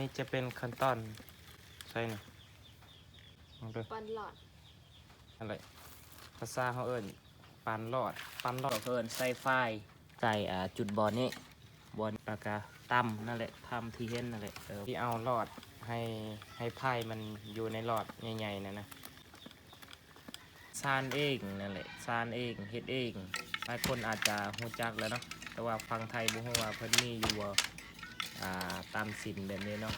ນີ້ຈະເປັນຂັ້ນຕອນໃສ່ນີ້ ເບິ່ງເດີ ປັ່ນຫຼອດ ນັ້ນແຫຼະ ພາສາເຮົາເອີ້ນປັ່ນຫຼອດ ປັ່ນຫຼອດເຂົາເອີ້ນໃສ່ຝ້າຍ ໃສ່ ອ່າ ຈຸດບ່ອນນີ້ ບ່ອນ ແລ້ວກະຕຳນັ້ນແຫຼະ ຕຳທີ່ເຫັນນັ້ນແຫຼະ ເອີ ທີ່ເອົາຫຼອດໃຫ້ ໃຫ້ຝ້າຍມັນຢູ່ໃນຫຼອດໃຫຍ່ໆນັ້ນນະ. ສານເອງນັ້ນແຫຼະ ສານເອງ ເຮັດເອງ ຫຼາຍຄົນອາດຈະຮູ້ຈັກແລ້ວເນາະ ແຕ່ວ່າຝັ່ງໄທບໍ່ຮູ້ວ່າເພິ່ນມີຢູ່ບໍ່ ອ່າ ຕາມສິນແບບນີ້ເນາະ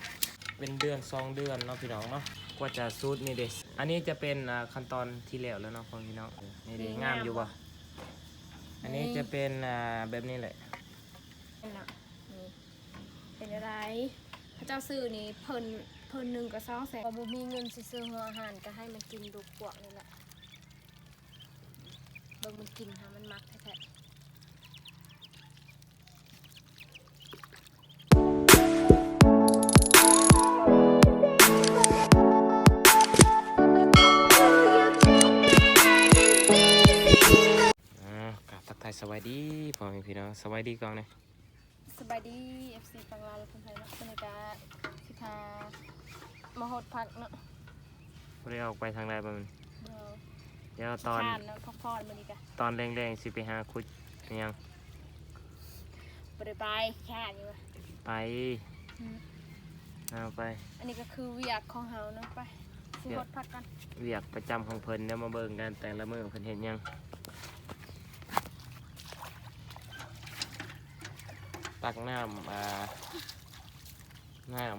ເປັນເດືອນສອງເດືອນເນາະພີ່ນ້ອງເນາະ ກວ່າຈະສູດນີ້ເດ້. ອັນນີ້ຈະເປັນ ອ່າ ຂັ້ນຕອນທີ່ແລ້ວແລ້ວເນາະພໍ່ແມ່ພີ່ນ້ອງ ນີ້ເດ້ ນີ້ ງາມຢູ່ບໍ່ ງາມ ອັນນີ້ ນີ້ ຈະເປັນ ອ່າ ແບບນີ້ແຫຼະ ເນາະ ນີ້ ເປັນຈັ່ງໃດ ເຂົາເຈົ້າຊື້ນີ້ເພິ່ນ ເພິ່ນໜຶ່ງກໍສອງແສນ ບໍ່ມີເງິນຊິຊື້ຫົວອາຫານ ກໍໃຫ້ມັນກິນລູກປວກນີ້ແຫຼະ ເບິ່ງມັນກິນຫາ ມັນມັກແທ້ໆ. ອ່າ ກາບທັກທາຍສະບາຍດີພໍ່ແມ່ພີ່ນ້ອງ ສະບາຍດີກ່ອນເດ້. ສະບາຍດີ ເອັຟຊີ ຝັ່ງລາວ ແລະ ຄົນໄທເນາະ ມື້ນີ້ກະຊິພາມາຫົດຜັກເນາະ ບໍ່ໄດ້ອອກໄປທາງໃດບໍ່ມື້ນີ້ ບໍ່ ດຽວຕອນ ຂີ້ຄ້ານເນາະ ພັກຜ່ອນມື້ນີ້ກະ ຕອນແລງໆຊິໄປຫາຂຸດຫຍັງ ບໍ່ໄດ້ໄປ ຂີ້ຄ້ານຢູ່ ໄປ ອືມ ເອົາໄປ ອັນນີ້ກໍຄືວຽກຂອງເຮົາເນາະ ໄປ ຊິຫົດຜັກກັນ ວຽກປະຈຳຂອງເພິ່ນ ດຽວມາເບິ່ງກັນແຕ່ລະມື້ເພິ່ນເຮັດຫຍັງ. ຕັກນ້ຳ ອ່າ ນ້ຳ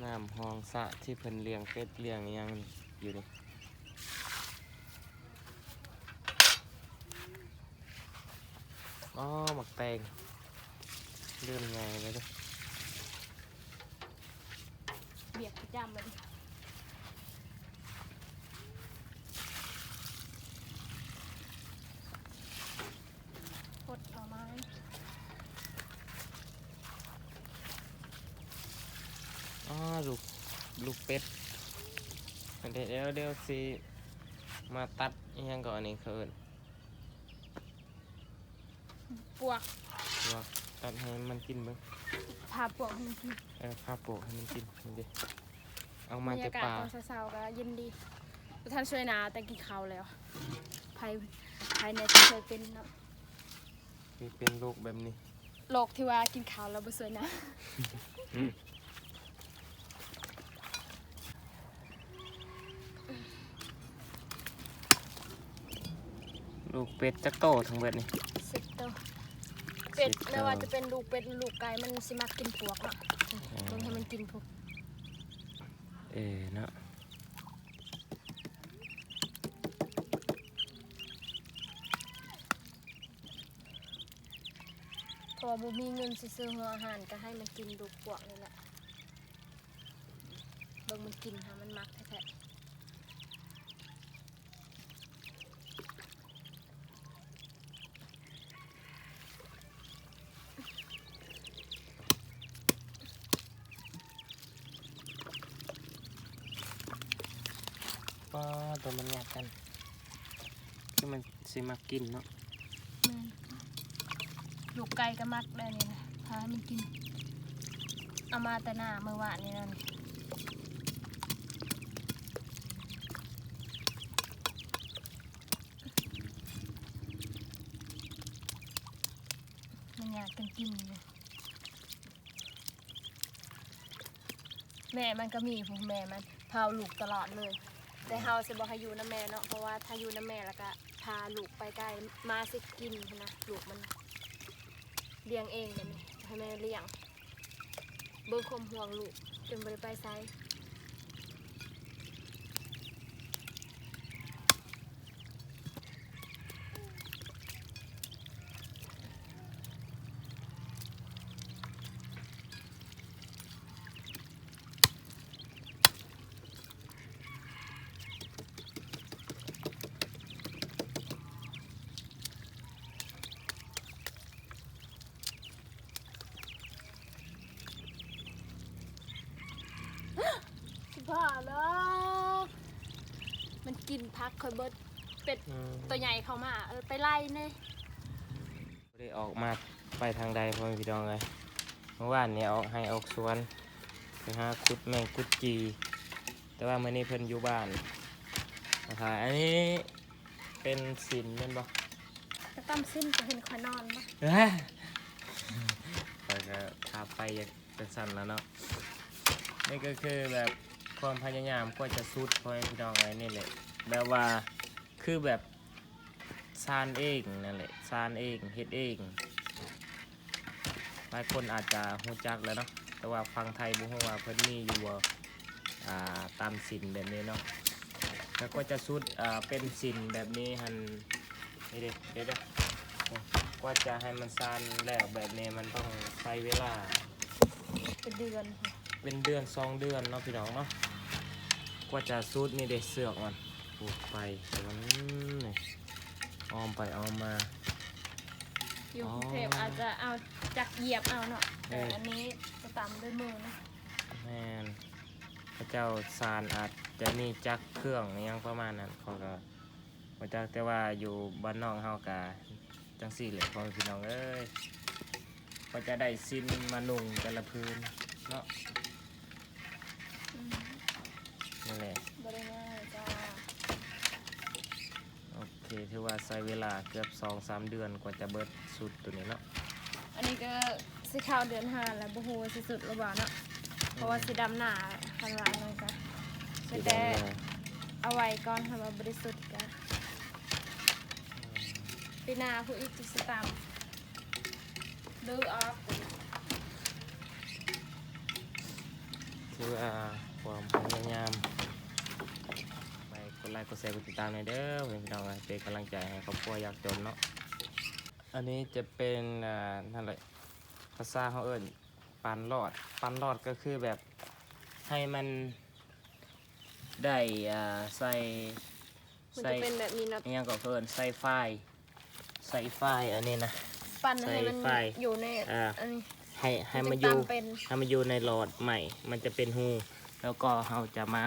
ນ້ຳຮ່ອງສະທີ່ເພິ່ນລ້ຽງເປັດລ້ຽງອີ່ຫຍັງຢູ່ນີ້. ອໍ ໝາກແຕງ ເລີ່ມໃຫຍ່ແລ້ວເດ້. ວຽກປະຈຳເລີຍ ຫົດໜໍ່ໄມ້ ອໍ ລູກ ລູກເປັດ ດຽວ ດຽວ ດຽວຊິມາຕັດອີ່ຫຍັງເກາະ ອັນນີ້ເຂົາເອີ້ນ ປວກ ປວກ ຕັດໃຫ້ມັນກິນເບິ່ງ ພາປວກໃຫ້ມັນກິນ ເອີ ພາປວກໃຫ້ມັນກິນ ນີ້ເດ້ ເອົາມາແຕ່ປ່າ ບັນຍາກາດຕອນເຊົ້າໆກໍເຢັນດີ ບໍ່ທັນຊ່ວຍນາ ແຕ່ກິນເຂົ້າແລ້ວ ໃຜ ໃຜແດ່ທີ່ເຄີຍເປັນເນາະ ເຄີຍເປັນໂລກແບບນີ້ ໂລກທີ່ວ່າກິນເຂົ້າແລ້ວບໍ່ຊ່ວຍນາ. ລູກເປັດຈັກໂຕທັງເບິດນີ້? ສິບໂຕ. ເປັດ ສິບໂຕ ແມ່ນວ່າຈະເປັນລູກເປັດ ລູກໄກ່ ມັນຊິມັກກິນພວກເນາະ. ອໍ ເບິ່ງໃຫ້ມັນກິນພວກ ເອີເນາະ. ເພາະວ່າບໍ່ມີເງິນຊິຊື້ຫົວອາຫານ ກໍໃຫ້ມັນກິນລູກພວກນີ້ແຫຼະ. ເບິ່ງມັນກິນຫາ ມັນມັກແທ້ໆ. ປ້າ ໂຕມັນຍາກກັນ ຄືມັນຊິມັກກິນເນາະ. ແມ່ນ ລູກໄກ່ກໍມັກໄດ໋ນີ້ນະ ພາໃຫ້ມັນກິນ ເອົາມາແຕ່ໜ້າມື້ວານນີ້ແລ້ວນີ້. ມັນຢາກກັນກິນຢູ່. ແມ່ມັນກໍມີພຸ້ນ ແມ່ມັນພາລູກຕະຫຼອດເລີຍ. ແຕ່ເຮົາຊິບໍ່ໃຫ້ຢູ່ນຳແມ່ເນາະ ເພາະວ່າຖ້າຢູ່ນຳແມ່ແລ້ວກໍພາລູກໄປໃກ້ ໝາຊິກິນພຸ້ນນະ. ລູກມັນລ້ຽງເອງແບບນີ້ ໃຫ້ແມ່ລ້ຽງ ເບິ່ງຄວາມຫ່ວງລູກ ຈົນບໍ່ໄດ້ໄປໃສ. ຊິບ້າເນາະ ມັນກິນຜັກຂ້ອຍເບິດ. ເປັດ ອືມ ໂຕໃຫຍ່ເຂົ້າມາ ເອີ ໄປໄລ່ແດ່. ບໍ່ໄດ້ອອກມາໄປທາງໃດ ພໍ່ແມ່ພີ່ນ້ອງເອີຍ. ມື້ວານນີ້ອອກໄຮ່ອອກສວນ ໄປຫາຂຸດແມງກຸດຈີ່ ແຕ່ວ່າມື້ນີ້ເພິ່ນຢູ່ບ້ານມາຖ່າຍ. ອັນນີ້ເປັນສິ້ນແມ່ນບໍ່? ກະຕຳສິ້ນ ເຈົ້າເຫັນຂ້ອຍນອນບໍ່? ເອີ ຂ້ອຍກະພາບໄປຈັ່ງຊັ້ນລະເນາະ. ນີ້ກໍຄືແບບຄວາມພະຍາຍາມກວ່າຈະສຸດ ພໍ່ແມ່ພີ່ນ້ອງເອີຍ. ນີ້ແຫຼະ ແບບວ່າຄືແບບ ສານເອງນັ້ນແຫຼະ ສານເອງ ເຮັດເອງ. ຫຼາຍຄົນອາດຈະຮູ້ຈັກແລ້ວເນາະ ແຕ່ວ່າຝັ່ງໄທບໍ່ຮູ້ວ່າເພິ່ນມີຢູ່ບໍ່ ອ່າ ຕຳສິ້ນແບບນີ້ເນາະ. ແລ້ວກວ່າຈະສຸດ ອ່າ ເປັນສິ້ນແບບນີ້ຫັ້ນ ນີ້ເດ້ ເດ້ ເດ້ ກວ່າຈະໃຫ້ມັນສານແລ້ວແບບນີ້ ມັນຕ້ອງໃຊ້ເວລາ ເປັນເດືອນ ເປັນເດືອນສອງເດືອນເນາະ ພີ່ນ້ອງເນາະ ກວ່າຈະສຸດ. ນີ້ເດ້ເຊືອກມັນ ໂອ້ ໄປມັນນີ້ ອ້ອມໄປອ້ອມມາ. ຢູ່ກຸງເທບອາດຈະເອົາຈັກຢຽບເອົາເນາະ ແຕ່ອັນນີ້ກະຕຳດ້ວຍມືເນາະ. ແມ່ນ ເຂົາເຈົ້າສານອາດຈະມີຈັກເຄື່ອງອີ່ຫຍັງປະມານນັ້ນ ຂ້ອຍກະບໍ່ຈັກ ແຕ່ວ່າຢູ່ບ້ານນອກເຮົາກະ ຈັ່ງຊີ້ແຫຼະ ພໍ່ແມ່ພີ່ນ້ອງເອີຍ ກວ່າຈະໄດ້ສິ້ນມານຸ່ງແຕ່ລະຜືນເນາະ. ອືມ ນີ້ແຫຼະ ບໍ່ໄດ້ງ່າຍຈ້າ. ໂອເຄ ຖືວ່າໃຊ້ເວລາເກືອບສອງສາມເດືອນກວ່າຈະເບິດຊຸດໂຕນີ້ເນາະ. ອັນນີ້ກໍຊິເຂົ້າເດືອນຫ້າແລ້ວ ບໍ່ຮູ້ວ່າຊິສຸດຫຼືບໍ່ເນາະ ເພາະວ່າຊິດຳນາ ຄັນວ່າອັນນັ້ນກະ ຊິແຕ່ເອົາໄວ້ກ່ອນ ຄັນວ່າບໍ່ໄດ້ສຸດກະ ປີໜ້າພຸ້ນອີກຈຶ່ງຊິຕຳ ຫຼືອອກ. ຖືວ່າຄວາມພະຍາຍາມ ໄປກົດໄລກົດແຊກົດຕິດຕາມແດ່ເດີ ພີ່ນ້ອງເອີຍ ເປັນກຳລັງໃຈໃຫ້ຄອບຄົວຍາກຈົນເນາະ. ອັນນີ້ຈະເປັນ ອ່າ ນັ້ນແຫຼະ ພາສາເຮົາເອີ້ນ ປັ່ນລອດ ປັ່ນລອດກໍຄືແບບໃຫ້ມັນໄດ້ ອ່າ ໃສ່ ມັນຈະເປັນແບບນີ້ເນາະ ໃສ່ ອີ່ຫຍັງກໍເອີ້ນ ໃສ່ຝ້າຍ ໃສ່ຝ້າຍອັນນີ້ນະ ປັ່ນໃຫ້ມັນຢູ່ໃນ ອ່າ ອັນນີ້ ໃຫ້ ໃຫ້ມັນຢູ່ ໃຫ້ມັນຢູ່ໃນຫຼອດໄມ້ ມັນຈະເປັນຮູ ແລ້ວກໍເຮົາຈະມາ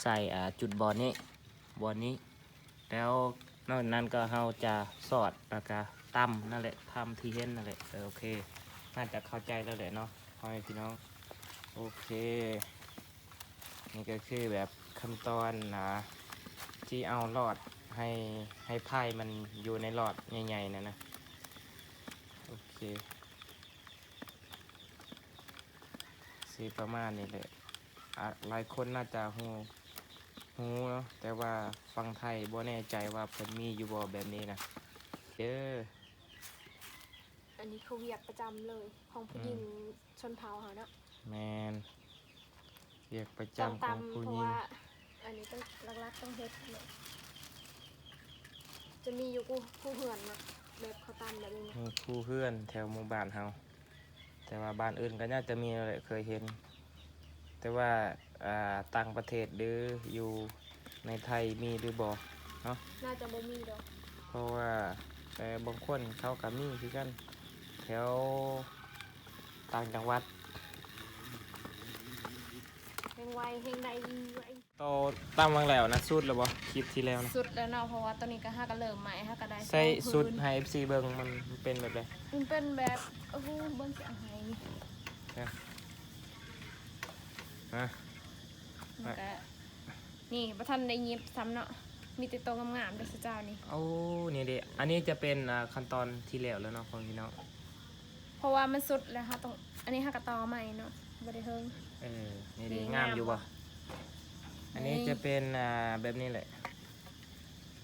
ໃສ່ ອ່າ ຈຸດບ່ອນນີ້ ບ່ອນນີ້ ແລ້ວນອກນັ້ນກໍເຮົາຈະສອດ ແລ້ວກໍຕຳນັ້ນແຫຼະ ຕຳທີ່ເຫັນນັ້ນແຫຼະ. ເອີ ໂອເຄ ໜ້າຈະເຂົ້າໃຈແລ້ວແຫຼະເນາະ ພໍ່ແມ່ພີ່ນ້ອງ. ໂອເຄ ນີ້ກໍຄືແບບຂັ້ນຕອນນະ ທີ່ເອົາຫຼອດໃຫ້ ໃຫ້ຝ້າຍມັນຢູ່ໃນຫຼອດໃຫຍ່ໆນັ້ນນະ. ໂອເຄ ຊິປະມານນີ້ແຫຼະ ອາ ຫຼາຍຄົນໜ້າຈະຮູ້ ຮູ້ເນາະ ແຕ່ວ່າຝັ່ງໄທບໍ່ແນ່ໃຈວ່າເພິ່ນມີຢູ່ບໍ່ແບບນີ້ນະເດີ. ອັນນີ້ຄືວຽກປະຈຳເລີຍຂອງຜູ້ຍິງ ອືມ ຊົນເຜົ່າເຮົາເນາະ. ແມ່ນ ວຽກປະຈຳຂອງຜູ້ຍິງ ຕ້ອງຕຳ ເພາະວ່າອັນນີ້ຕ້ອງ ຫຼັກໆຕ້ອງເຮັດເນາະ. ຈະມີຢູ່ຄູ່ ຄູ່ເຮືອນເນາະ ແບບເຂົາຕຳແບບນີ້ນະ ມີຄູ່ເຮືອນແຖວໝູ່ບ້ານເຮົາ ແຕ່ວ່າບ້ານອື່ນກໍໜ້າຈະມີແຫຼະ ເຄີຍເຫັນ ແຕ່ວ່າ ອ່າ ຕ່າງປະເທດ ຫຼື ຢູ່ໃນໄທມີຫຼືບໍ່ເນາະ? ໜ້າຈະບໍ່ມີດອກ ເພາະວ່າ ເອີ ບາງຄົນເຂົາກໍມີຄືກັນ ແຖວຕ່າງຈັງຫວັດ. ແຮງໄວ ແຮງໄດ້ໄວ. ໂຕຕຳຫວ່າງແລ້ວນະ ສຸດແລ້ວບໍ່? ຄລິບທີ່ແລ້ວນະ ສຸດແລ້ວເນາະ ເພາະວ່າຕອນນີ້ກໍ ເຮົາກໍເລີ່ມໃໝ່ ເຮົາກໍໄດ້ ໃສ່ ສອງຜືນ ສຸດໃຫ້ເອັຟຊີເບິ່ງ ມັນ ມັນເປັນແບບໃດ? ມັນເປັນແບບ ໂອ້ໂຫ ເບິ່ງຊິເອົາໃຫ້ນີ້ ຮະ ມັນກະ ນີ້ບໍ່ທັນໄດ້ຫຍິບຊ້ຳເນາະ ມີແຕ່ໂຕງາມໆເດີເຈົ້ານີ້. ໂອ້ ນີ້ເດ້ ອັນນີ້ຈະເປັນ ອ່າ ຂັ້ນຕອນທີ່ແລ້ວແລ້ວເນາະ ຂອງພີ່ນ້ອງ ເພາະວ່າມັນສຸດແລ້ວ ເຮົາຕ້ອງ ອັນນີ້ເຮົາກໍຕໍ່ໃໝ່ເນາະ ບໍ່ໄດ້ເຫິງ. ເອີ ນີ້ເດ້ ນີ້ງາມຢູ່ບໍ່? ງາມບໍ່? ອັນນີ້ ນີ້ ຈະເປັນ ອ່າ ແບບນີ້ແຫຼະ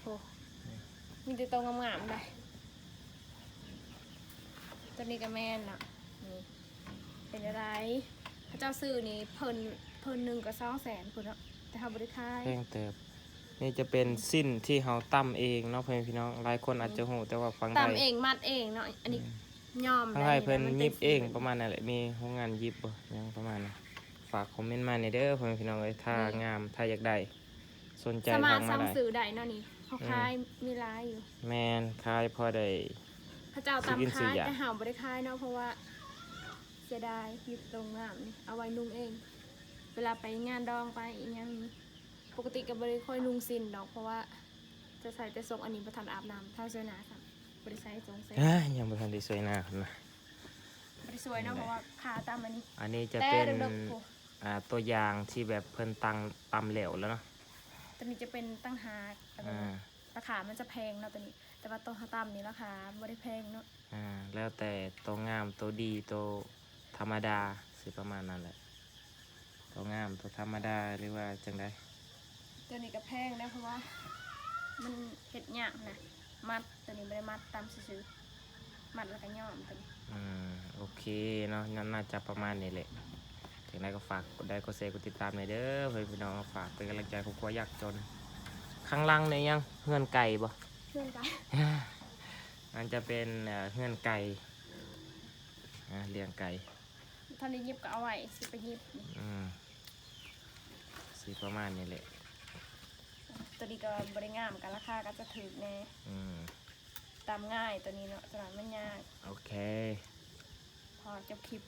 ໂອ້ ມີແຕ່ໂຕງາມໆໄດ໋ ໂຕນີ້ກໍແມ່ນເນາະ ນີ້ ເປັນຈັ່ງໃດ? ເຂົາເຈົ້າຊື້ນີ້ເພິ່ນ ເພິ່ນໜຶ່ງກໍສອງແສນພຸ້ນເນາະ ແຕ່ເຮົາບໍ່ໄດ້ຂາຍ ແພງເຕີບ. ນີ້ຈະເປັນ ອືມ ສິ້ນທີ່ເຮົາຕຳເອງເນາະ ພໍ່ແມ່ພີ່ນ້ອງ ຫຼາຍຄົນອາດຈະຮູ້ ແຕ່ວ່າຝັ່ງໄທ ຕຳເອງ ມັດເອງເນາະ ອັນນີ້ ອືມ ຍອມ ທາງໄທເພິ່ນຫຍິບເອງປະມານນັ້ນແຫຼະ ມີໂຮງງານຫຍິບບໍ່ ຫຍັງປະມານນັ້ນ. ຝາກຄອມເມັນມາແດ່ເດີ ພໍ່ແມ່ພີ່ນ້ອງເອີຍ ຖ້າງາມ ຖ້າຢາກໄດ້ ສົນໃຈ ສາມາດສັ່ງມາໄດ້ ສັ່ງຊື້ໄດ້ເນາະ ນີ້ເຂົາຂາຍ ອືມ ມີຫຼາຍຢູ່. ແມ່ນ ຂາຍພໍໄດ້ ເຂົາເຈົ້າຕຳຂາຍ ແຕ່ເຮົາບໍ່ໄດ້ຂາຍເນາະ ເພາະວ່າເສຍດາຍ ຢູ່ໂຕງາມນີ້ ເອົາໄວ້ນຸ່ງເອງ ເວລາໄປງານດອງໄປອີ່ຫຍັງນີ້. ປົກກະຕິກໍບໍ່ໄດ້ຄ່ອຍນຸ່ງສິ້ນດອກ ເພາະວ່າຈະໃສ່ແຕ່ຊົງ ອັນນີ້ບໍ່ທັນອາບນ້ຳ ທ້າວຊ່ວຍໜ້າຊ້ຳ ບໍ່ໄດ້ໃສ່ຊົງໃສ່ ອ້າຍ ຍັງບໍ່ທັນໄດ້ຊ່ວຍໜ້າພຸ້ນນະ. สวยเนาะ เพราะว่าค่าตามอันนี้ อันนี้จะเป็น อ่า ตัวอย่างที่แบบเพิ่นตั้งตำแล้วแล้วเนาะ ตัวนี้จะเป็นต่างหาก อ่า ราคามันจะแพงเนาะตัวนี้ แต่ว่าตัวเฮาตำนี่ราคาบ่ได้แพงเนาะ อ่า แล้วแต่ตัวงามตัวดีตัวธรรมดาสิประมาณนั้นแหละ ตัวงามตัวธรรมดาหรือว่าจั่งใด ตัวนี้ก็แพงนะ เพราะว่ามันเฮ็ดยากนะ มัด ตัวนี้บ่ได้มัด ตำซื่อๆ มัดแล้วก็ย้อมตัวนี้ อืม โอเคเนาะ น่า น่าจะประมาณนี้แหละ จั่งใดก็ฝากกดไลค์กดแชร์กดติดตามหน่อยเด้อ เพื่อนพี่น้อง ฝากเป็นกำลังใจครอบครัวยากจน ข้างหลังนี่ยังเฮือนไก่บ่ เฮือนไก่ มันจะเป็น เอ่อ เฮือนไก่ อ่า เลี้ยงไก่ ท่านได้หยิบก็เอาไว้ สิไปหยิบนี่ อืม สิประมาณนี้แหละ ตัวนี้ก็บ่ได้งาม ก็ราคาก็จะถูกแน่ อืม ตำง่ายตัวนี้เนาะ ตัวนั้นมันยาก โอเค พอจบคลิป